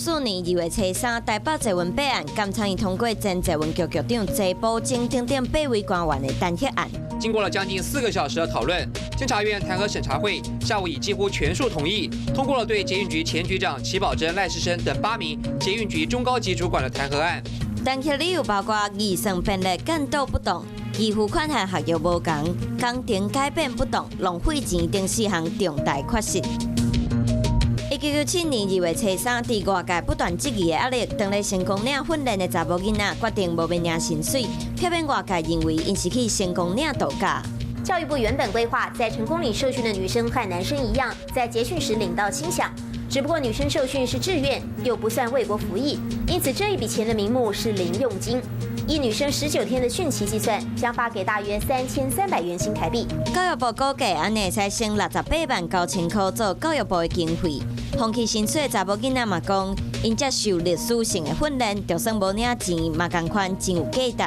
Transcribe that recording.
1994年2月初三，台北捷運弊案，監察院通過前捷運局局長謝寶珍等等八位官員的彈劾案。經過了將近4個小時的討論，監察院彈劾審查會下午以幾乎全數同意通過了對捷運局前局長齊寶珍、賴士昇等八名捷運局中高級主管的彈劾案。彈劾理由包括預算編列監督不當、預付款項合約無仝、工程改變不當、浪費錢等四項重大缺失。1997年2月初三，佇外界不斷質疑的壓力，當咧成功嶺訓練的查某囡仔決定無欲領薪水，避免外界認為𪜶是去成功嶺度假。教育部原本規劃，在成功嶺受訓的女生和男生一樣，在結訓時領到薪餉，只不過女生受訓是志願，又不算為國服役，因此這一筆錢的名目是零用金。以女生19天的訓期計算，將發給大約3300元新台幣。教育部估計，按呢會使省68萬9千塊做教育部的經費。放棄薪水的查某囡仔嘛講，𪜶接受歷史性的訓練，就算無領錢，嘛仝款真有價值。